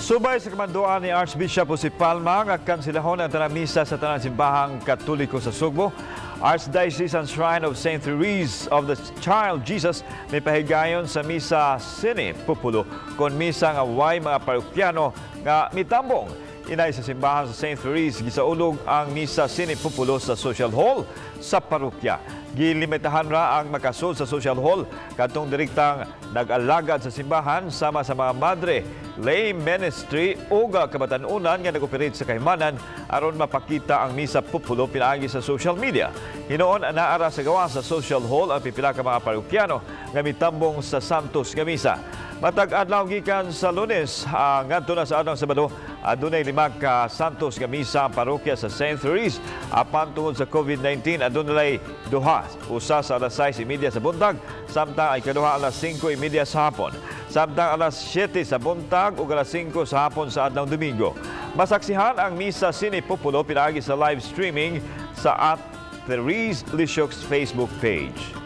Subay sa kamanduan ni Archbishop Jose Palma nga kansilahon ang tanang misa sa tanang simbahang Katoliko sa Sugbo, Archdiocesan Shrine of St. Therese of the Child Jesus may pahigayon sa Misa Sine Populo kon misa nga way mga parokyano nga mitambong. Inay sa simbahan sa St. Therese, gisaulog ang Misa Sine Populo sa social hall sa parokya. Gilimitahan ra ang makasud sa social hall kadtong direktang nag-alagad sa simbahan sama sa mga madre, lay ministry ug kabatan-unan nga nag-operate sa kahimanan aron mapakita ang Misa Populo pinaagi sa social media. Hinuon naa ra sa gawas sa social hall ang pipila ka mga parokyano nga mitambong sa Santos nga misa. Matag adlaw gikan sa Lunes ngadto na sa adlaw Sabado, adunay lima ka Santos nga misa ang parokya sa St. Therese. Apan tungod sa COVID-19, adunay duha, usa sa alas 6:30 sa buntag, samtang ay kaduha alas 5:30 sa hapon. Samtang alas 7 sa buntag ug alas 5 sa hapon sa adlaw Domingo. Masaksihan ang Misa Sine Populo pinaagi sa live streaming sa @ThereseLisiaux's Facebook page.